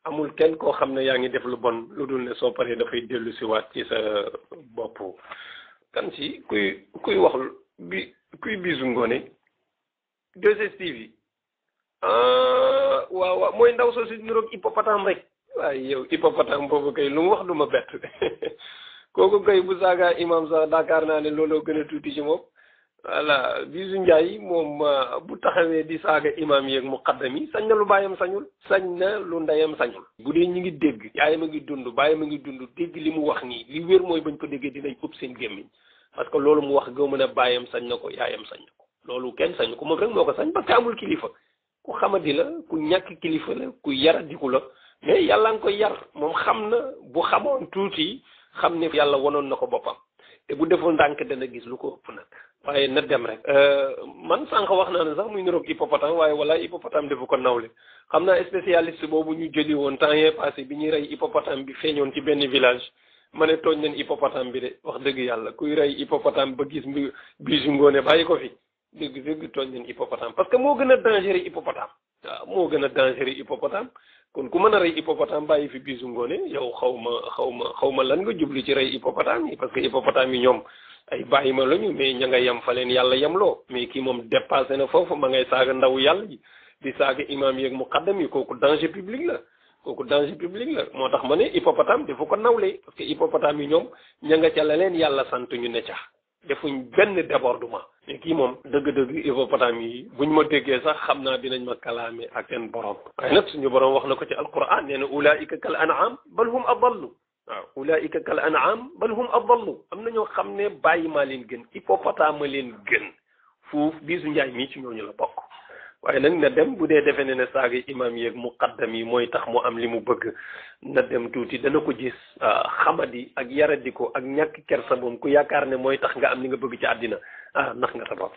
amul kenn koo xam ne yaa ngi def lu bon lu dul ne soo paree dafay dellu si waat ci sa bopp kan si kuy wax kuy Bijou Ngoné 2STV waaw mooy ndaw soo si niroog hippopotame rek waaye yow hippopotame boobu kay lu mu wax du ma bett kooku kay bu saaga imam sax Dakar naa ne looloo gën a tuuti ci moom voilà Bijou Ndiaye moom bu taxawee di saaga imam yeeg muqaddam yi sañ na lu bàyyam sañul sañ na lu ndeyam sañul bu dee ñi ngi dégg yaayam a ngi dund bàyyam a ngi dund dégg li mu wax nii li wér mooy bañ ko déggee dinañ ëpp seen gémmiñ parce que loolu mu wax goo mën a bàyyam sañ na ko yaayam sañ na ko loolu kenn sañ ko moom rek moo ko sañ parce que amul kilifa ku xamadi la ku ñàkk kilifa la ku yaradiku la mais yàlla nga koy yar moom xam na bu xamoon tuuti xam ne yàlla wanoon na ko boppam te bu deful ndànk dana gis lu ko ëpp nag waaye na dem rek man sànq wax naa ne sax muy niroog hippopotame waaye wala hippopotame defu ko nawle xam naa spécialiste boobu ñu jëli woon temps yee passé bi ñuy rey hippopotame bi feeñoon ci benn village ma ne tooñ nañ hippopotame bi de wax dëgg yàlla kuy rey hippopotame ba gis Bijou Ngoné bàyyi ko fi dëgg tooñ nañ hippopotame parce que moo gën a dangereux hippopotame waaw moo gën a dangereux hippopotame kon ku mën a rey hippopotame bàyyi fi Bijou Ngoné yow xaw ma lan nga jublu ci rey hippopotame yi parce que hippopotame yi ñoom ay bàyyi ma lañu mais ña nga yem fa leen yàlla yemloo mais kii moom dépassé na foofu ma ngay saaga ndaw yàlla ji di saaga imam yeeg muqaddam yi kooku danger public la moo tax ma ne hippopotame dafa ko nawle parce que hippopotame yi ñoom ña nga ca la leen yàlla sant ñu ne ca defuñ benn débordement mais kii moom dëgg-dëgg hippopotame yi buñ ma déggee sax xam naa dinañ ma kalaame ak seen borom waaye nag suñu borom wax na ko ci alquran nee na ulaika kal an'am bal hum adallu waaw ulaika kal an'am bal hum adallu am na ñoo xam ne bàyyi maa leen gën hippopotame ma leen gën fuuf Bijou Ndiaye mii ci ñooñu la bokk waaye nag na dem bu dee defe ne saaga imam yeeg muqaddam yi mooy tax mu am li mu bëgg na dem tuuti dana ko gis xamadi ak yaradiko ak ñàkk kersa moom ku yaakaar ne mooy tax nga am li nga bëgg ci àddina nax nga sa bopp